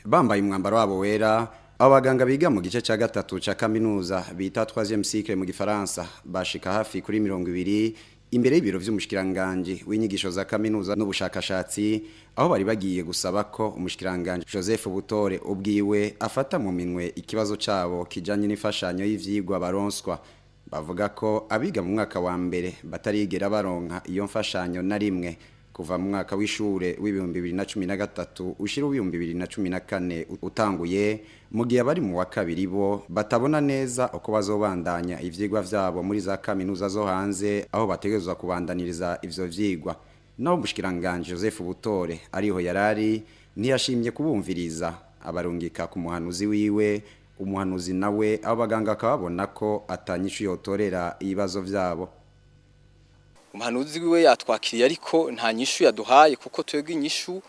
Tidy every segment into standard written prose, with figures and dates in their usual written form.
Bambaye umwambaro wabo wera, abo baganga biga mu gice ca gatatu ca kaminuza bita 3e cycle mu gifaransa bashika hafi kuri 20 imbere y'ibiro vy'umushikiranganje w'inyigisho za kaminuza n'ubushakashatsi, aho bari bagiye gusaba ko umushikiranganje Joseph Butore ubwiwe afata mu minwe ikibazo cabo kijanye n'imfashanyo y'ivyigwa baronswa. Bavuga ko abiga mu mwaka wa mbere batarigera baronka iyo mfashanyo na rimwe kuva mu mwaka w'ishure w'2013 ushira 2014 utanguye, mu gihe abari mu wa kabiri bo batabona neza uko bazobandanya ivyigwa vyabo muri za kaminuza zo hanze aho bategerezwa kubandaniriza ivyo vyigwa. Naho umushikiranganje Joseph Butore ariho yarari, ntiyashimye kubumviriza, abarungika ku muhanuzi wiwe. Umuhanuzi nawe abo baganga akababona ko atanyishu yotorera ibibazo vyabo. Umuhanuzi wiwe yatwakiriye, ariko nta nyishu yaduhaye, kuko twebwe inyishu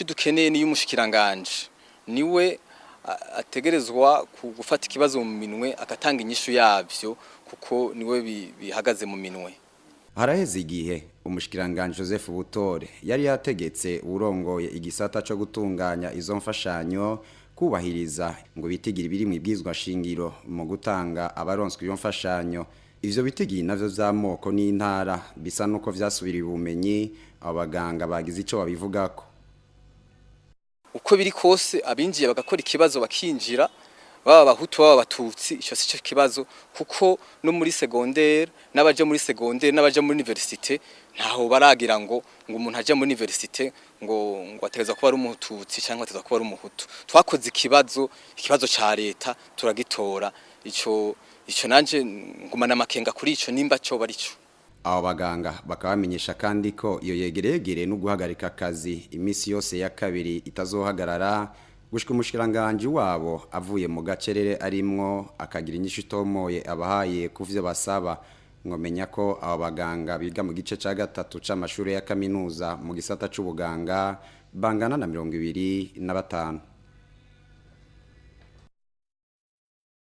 dukeneye ni y'umushikiranganje, niwe ategerezwa gufata ikibazo mu minwe agatanga inyishu yavyo, kuko niwe bihagaze mu minwe. Haraheze igihe umushikiranganje Joseph Butore yari yategetse urongoye igisata co gutunganya izo mfashanyo kubahiriza ngo bitigire biri mu ibwizwa shingiro mu gutanga abaronswa iyo mfashanyo. Ivyo bitigiri navyo vy'amoko n'intara bisa nuko vyasubiriye ubumenyi, abaganga bagize ico babivugako. Uko biri kose abinjiye bagakora ikibazo bakinjira, baba abahutu baba abatutsi, ico sico kibazo, kuko no muri secondaire n'abaja muri secondaire n'abaja muri université ntaho baragira ngo umuntu aja muri université ngo ategeza kuba ari umututsi cyangwa ategeza kuba ari umuhutu. Twakoze ikibazo ca leta turagitora, ico nanje ngumana amakenga kuri ico nimba cyo bari cyo. Abo baganga bakabamenyesha kandi ko iyo yegeregere no guhagarika akazi imisi yose ya kabiri itazohagarara gushika umushikiranganje wabo avuye mu gacerere arimwo akagira inyishu itomoye abahaye kuvyo basaba. Ngomenya ko abo baganga biga mu gice ca gatatu c'amashure ya kaminuza mu gisata c'ubuganga bangana na 25.